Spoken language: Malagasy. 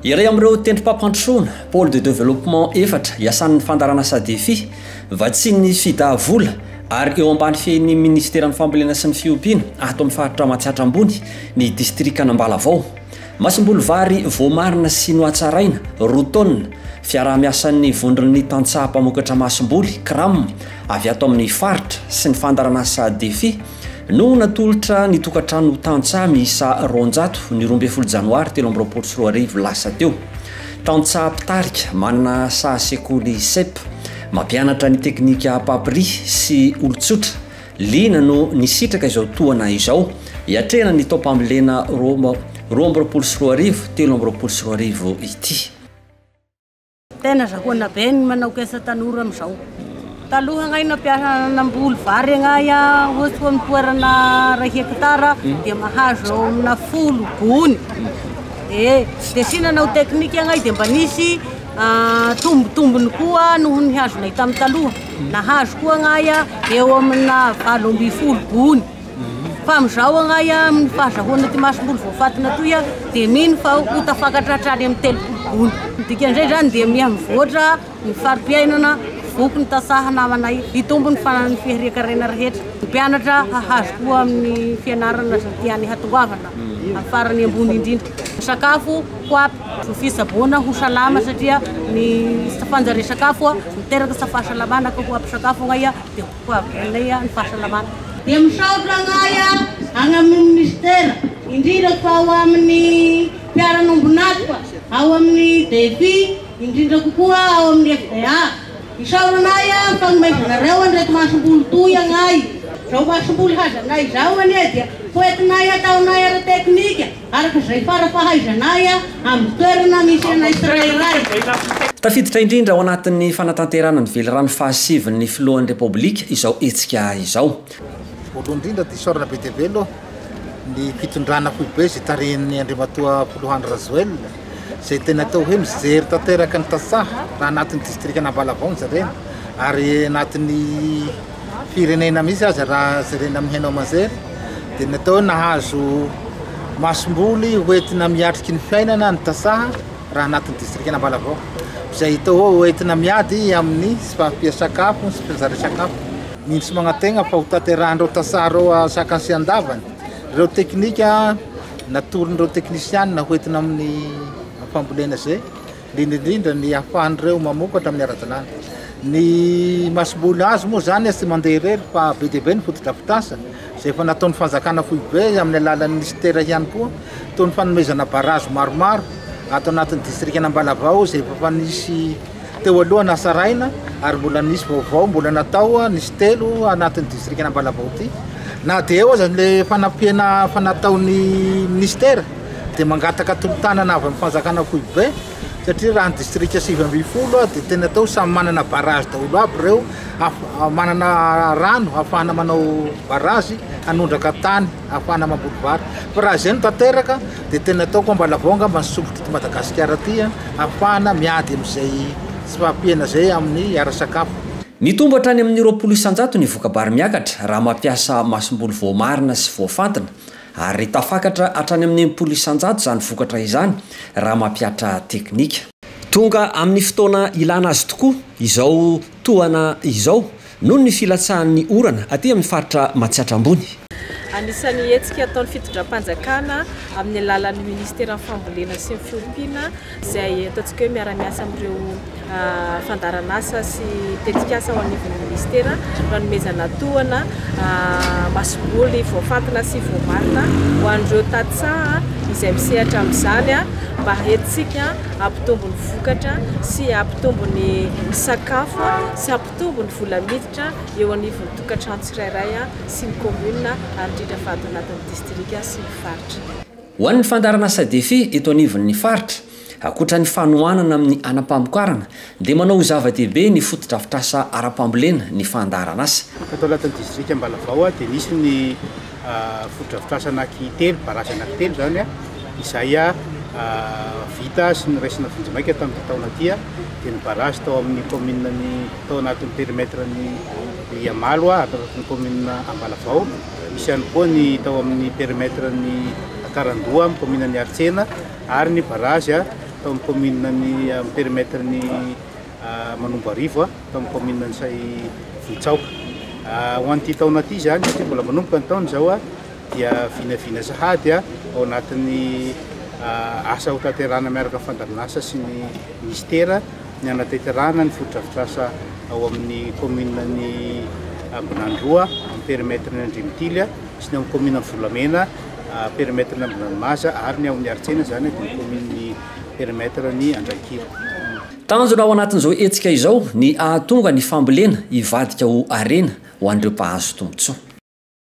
Iray amin'ireo tendrom-pampandrosoana, pôle de développement, efatra iasan'ny fandaharanasa Defi, vatsian'ny Fida vola ary eo ambany fehin'ny minisiteran'ny Fambolena sy ny Fiompiana ato amin'ny faritra Matsiatra Ambony ny distrikan'Ambalavao. Masomboly vary voamarina sy nohatsaraina, roa taonina, fiaraha-miasan'ny vondron'ny tantsaha mpamokatra masomboly, Cram, avy ato amin'ny faritra sy ny fandaharanasa Defi no natolotra ny tokantrano tantsaha miisa 200 ny 12 janoary 2023 lasa teo. Tantsaha mpitarika manana saha sekoly Cep, mampianatra ny teknika Papri sy olon-tsotra Liana no nisitraka izao tohana izao hiatrehana ny taom-pambolena 2022 2023 ity. Tena azahoana be ny manao kesa tanora amizao. Taloha agnay nampiasa namboly vary agnay ohatsy hoe amin'ny toerana iray hectare dia mahazo eo amina folo gony. Eh, dia sy nanao teknika agnay dia mba nisy Tombotombony koa noho ny hazonay tamin'ny taloha. Nahazo koa agnay eo amina 18 gony. Fa amin'izao agnay amin'ny fahazahoana ty masomboly voafatina toy dia mino fa ho tafakatra hatrany amin'ny 30 gony. Ny dikan'izay izany dia miha mivoatra ny fari-piainana, voky ny tantsaha namanay, hitombo ny fanan'ny fiharian-karena rehetra. Ny mpianatra hahazo koa amin'ny fianarana izay tiany hatongavana amin'ny farany ambony indrindra. Ny sakafo ho ampy. Ny fitsaboana ho salama satria ny tsy fanjarian-sakafo miteraka tsy fahasalamana ka ho ampy sakafo agnay dia ho avy aminay ny fahasalamana. Dia misaotra agnay agny amin'ny minisitera, indrindra fa ao amin'ny mpiara-nombon'antoka ao amin'ny Defi, indrindra kokoa ao amin'ny FDA. Isaoranay ny fagnomezanareo an'ireto masomboly toy agnay. Izao masomboly hazanay izao anie dia hoentinay ataonay ara-teknika. Araka izay fara fahaizanay amin'ny toerana misy anay tsirairay. Tafiditra indrindra ao anatin'ny fanatanterahana ny velirano fahasivin'ny filohan'ny Repoblika izao hetsika izao. Voalohany indrindra dia isaorana be dia be aloha ny fitondrana foibe izay tarihin'ny Andriamatoa Filoha Andry Rajoelina izay tena atao hoe mijery tanteraka ny tantsaha raha anatin'ny distrikan'Ambalavao no jerena ary anatin'ny firenena mihitsy aza raha jerena amin'ny haino aman-jery dia ny atao hoe nahazo masomboly hoentina miatriky ny fiainana ny tantsaha raha anatin'ny distrikan'Ambalavao izay hita hoe hoentina miady amin'ny tsy fahampian-sakafo sy fanjarian-sakafo. Mino sy magnantegna fa ho tanterahan'ireo tantsaha ireo an-tsakany sy an-davany ireo teknika natoron'ireo teknisianina hoentina amin'ny fambolena izay. indrindra indrindra ny ahafahan'ireo mamokatra amin'ny ara-dalàna. Ny masomboly azo moa izany tsy mandeha irery fa be dia be ny fotodrafitrasa izay efa nataon'ny fanjakana foibe amin'ny alalan'ny minisitera ihany koa toy ny fanomezana barazy maromaro ato anatin'ny distrikan'Ambalavao izay efa nisy teo aloha nasaraina ary mbola nisy vaovao mbola natao nisy telo anatin'ny distrikan'Ambalavao ity. Na dia eo aza ilay fanampiana efa nataon'ny minisitera dia mangataka tolo-tanana avy amin'ny fanjakana foibe satria raha ny distrika 19 dia tena atao samy manana barrage daholo aby ireo, manana rano ahafahana manao barrage hanondraka tany ahafahana mamboly vary fa raha izay no tanteraka dia tena ataoko Ambalavao angamba ny sompitra eto Madagasikara aty ahafahana miady amin'izay tsy fahampiana izay amin'ny ara-sakafo. Nitombo hatrany amin'ny 20% ny voka-bary miakatra raha mampiasa masomboly voamarina sy voafantina Ary tafakatra hatrany amin'ny 60% izany vokatra izany raha mampihatra teknika. Tonga amin'ny fotoana ilana azy tokoa izao tohana izao noho ny filatsahan'ny orana aty amin'ny faritra Matsiatra Ambony. Anisan'ny hetsika ataon'ny fitondram-panjakana amin'ny alalan'ny minisiteran'ny fambolena sy ny fiompiana izay ataontsika hoe miara-miasa amin'ireo fandaharanasa sy tetikasa ao anivon'ny minisitera no hanomezana tohana masomboly voafantina sy voamarina ho an'ireo tantsaha izay misehatra amin'izany mba entintsika hampitombo ny vokatra sy hampitombo ny sakafo sy hampitombo ny vola miditra eo anivon'ny tokantrano tsirairay sy ny commune ary indrindra fa ato anatin'ny distrika sy ny faritra. Ho an'ny fandaharanasa Defi eto anivon'ny faritra, ankoatra ny fanohanana amin'ny anam-pamokarana, dia manao ho zava-dehibe ny fotodrafitrasa ara-pambolena ny fandaharanasa. Tato anatin'ny distrika Ambalavao dia nisy ny fotodrafitrasa anaky telo, barrage anaky telo izany izay vita sy noraisina vonjimaika tamin'ity taona ity, dia ny barrage tao amin'ny commune ny tao anatin'ny périmètre ny Iamalo ato anatin'ny commune Ambalavao. Misy ihany koa ny tao amin'ny périmètre ny Ankarandoha amin'ny kaominan'i Aritsena ary ny barrage tao amin'ny commune ny amin'ny périmètre ny Manomboarivo tao amin'ny commune ny Say Vohitsaoka. Ho an'ity taona ity izany satria mbola manomboka ny taona izao dia vinavina sahady ao anatin'ny asa ho tanterahana miaraka amin'ny fandamin'asa sy ny minisitera ny hanatanterahana ny fotodrafitrasa ao amin'ny commune ny Ambinaniroa amin'ny périmètre ny Andrimitily sy ny ao amin'ny commune Volamena périmètre ny Ambinanimaza ary ny ao amin'ny Aritsena izany dia ny commune périmètre ny Andraikiro. Tanjona ao anatin'izao hetsika izao ny hahatonga ny fambolena hivadika ho harena ho an'ireo mpahazo tombontsoa.